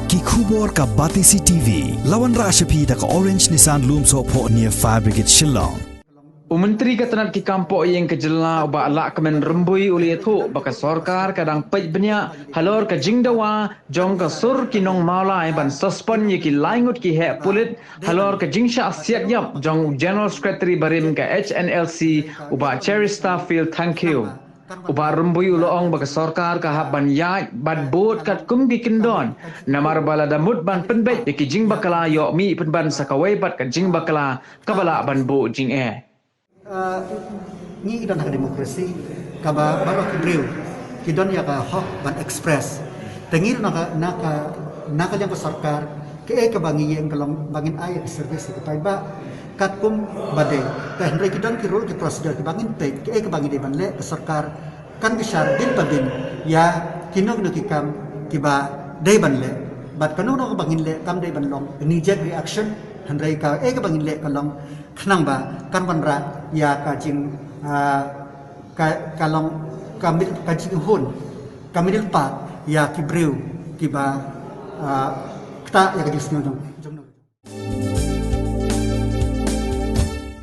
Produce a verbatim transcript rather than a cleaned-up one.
Ki khubor ka Batesi T V, la wanrah sha phi da ka Orange Nissan Lumsohphoh near Fire Brigade Shillong. U Myntri ka tnat ki kam poh ïing ka jylla u Bah Lahkmen Rymbui u la ïathuh ba ka sorkar ka dang peit bniah halor ka jingdawa jong ka sur ki nong Mawlai ban suspend ïa ki lai ngut ki heh pulit halor ka jingshah siat ïap jong u General Secretary barim ka H N L C u Bah Cheristerfield Thangkhiew. U Bah Rymbui u la ong ba ka sorkar ka hap ban ïaid bad bud katkum ki kyndon, namar ba lada mut ban pynbeit ïa ki jingbakla, ïoh mih pynban sa kawei pat ka jingbakla kaba lah ban buh jingeh. Uh, ngi don ha ka demokrasi kaba baroh ki briew ki don ïa ka hok ban express. Te ngi na ka na ka na ka liang ka sorkar, kaei kaba ngi ïeng ka long ba ngin ai ïa ka service ïa ki paidbah katkum ba dei. Te hynrei ki don ki rule ki procedure kiba ngin peit, kaei kaba ngi dei ban leh, ka sorkar kan bishar byn pa byn ïa kino kino ki kam kiba dei ban leh. Bad kano kano kaba ngin leh kam dei ban long knee jerk reaction, hynrei kaei kaba ngin leh ka long khnang ba kan wanrah ïa ka jing, ah, ka, ka long ka mid, ka jinghun, ka middle path ïa ki briew kiba, ah, ktah ïa ka jingsngew jong ki.